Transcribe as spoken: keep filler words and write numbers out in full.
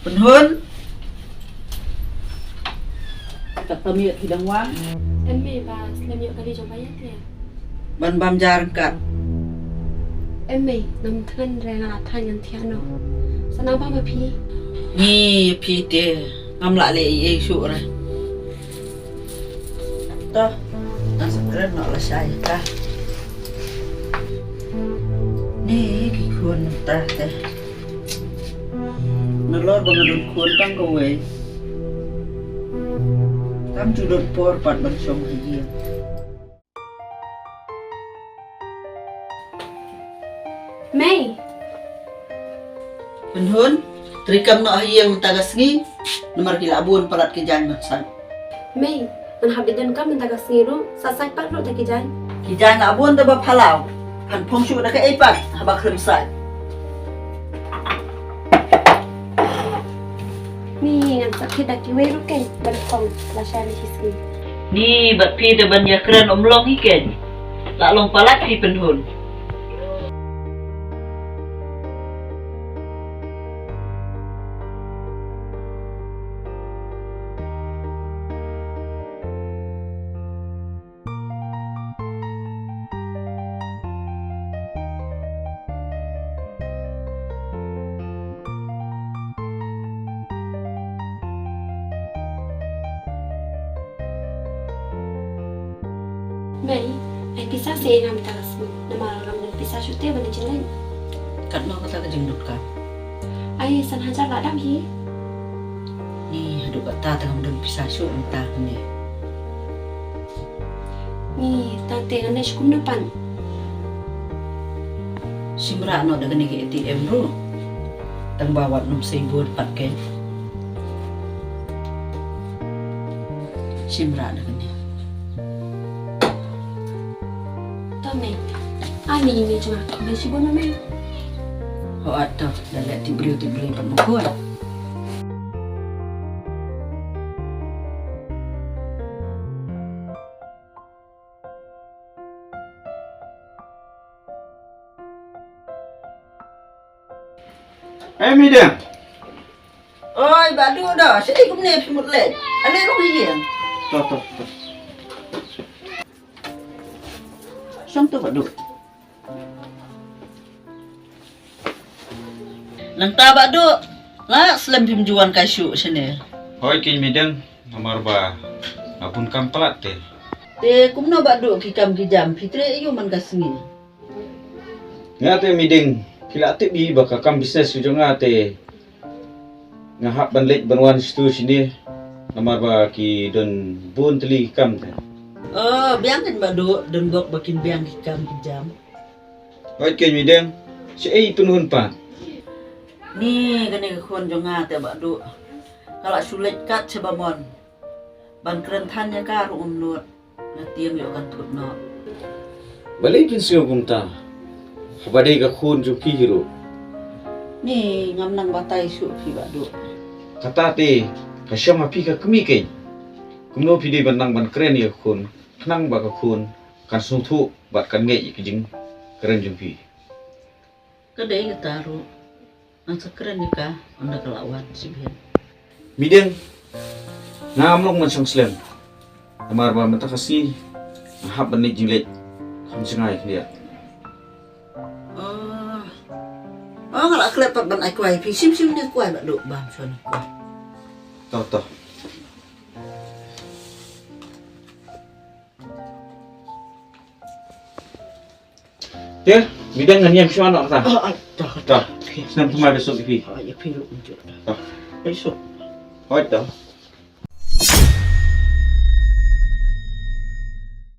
Pynhun. Kat pamit hi dang wan. Em mei ba slem ïoh kali jong ba ïa te. Ban bam jar kat. Em mei, nam thngan re nga la than ngan thiah noh. Sa nang bam ba phi. Ni phi te ngam lah leh ei ei shuh re. To, nang sa kren noh lashai ka. Ni ki khun mynta te. Nalor ba nga don khun tang kawei. Kam ju don por pat ban shong ha ïing. Mei. Pynhun, trei kam noh ha ïing mynta ka sngi, namar ki la bun palat ki jaiñ ban sait. Mei, ngan hap da don kam mynta ka sngi ruh, sa sait pat ruh da ki jaiñ. Ki jaiñ la bun da ba phyllaw, phan phong shuh da kaei pat, haba khlem sait. Ni ngan sa thied da kiwei ruh keiñ, ban phong, lashai ne shisngi. Ni bad phi da ban ïakren ym long hi keiñ, la long palat phi Pynhun. Mei, ai pisa seh ïa nga mynta ka sngi. Namar ngam don pisa shuh te ban leit jingleit. Katno kata ka jingdonkam? Ai san hajar la dap hi. Ni haduh katta te ngam don pisa shuh mynta kane. Ni tang te ngan leit sha kumno pat? Shim rah noh da kane ka A T M ruh. Tang ba wat nym sei bun pat keiñ. Shim rah da kane. To mei. Ani mei jong nga, mei shibun mei. Ho at to, da leh tip briew tip briew pat mukun. Eh, Midang. Oi, Bah Duh da, shaei kumne phi mut leit? Ale rung hi ïeng. To, to, to. Shong to, Bah Duh. Nangta Bah Duh, la slem phim ju wan kai shuh shane. Hooid keiñ Midang, namar ba nga bun kam palat te. Te kumno Bah Duh ki kam ki jam, phi trei aiu man ka sngi? Nga te Midang, phi la tip hi ba ka kam business ka jong nga te nga hap ban leit ban wan shatu shane, namar ba ki don bun tylli ki kam te. Oh, biang keiñ Bah Duh, don bok ba kin biang ki kam ki jam. Hooid keiñ Midang, shaei Pynhun pat? Ni kane ka khun jong nga te Bah Duh, ka la shu leit kat shaba mon. Ban kren than ïa ka ruh um nud. Nga tieng ïoh kan thut noh. Balei phin sngew kumta? Haba dei ka khun jong phi hi ruh. Ni ngam nang batai shuh phi Bah Duh. Kata te ka shong ha phi ka kmie keiñ. Kumno phi dei ban nang ban kren ïa ka khun, khnang ba ka khun kan sngewthuh bad kan ngeit ïa ka jingkren jong phi. Ka dei kata ruh. Ngan sa kren ïa ka ynda ka la wan shibun. Midang, ngam long ban shong slem. Namar ba mynta ka sngi nga hap ban leit jingleit. Kham jngai khyndiat. Oh. Oh, nga la klet pat ban ai kwai phi. Shim shim ne kwai Bah Duh bam shon kwai. To to. Te, Midang ngan ïeng shuwa noh ta. Ah, ah, ta, ta. Ta. Phi. Snem thymmai ba suk ïa phi. Ah, ïa phi ruh mynta. Ta. Ba suk. Hooid ta.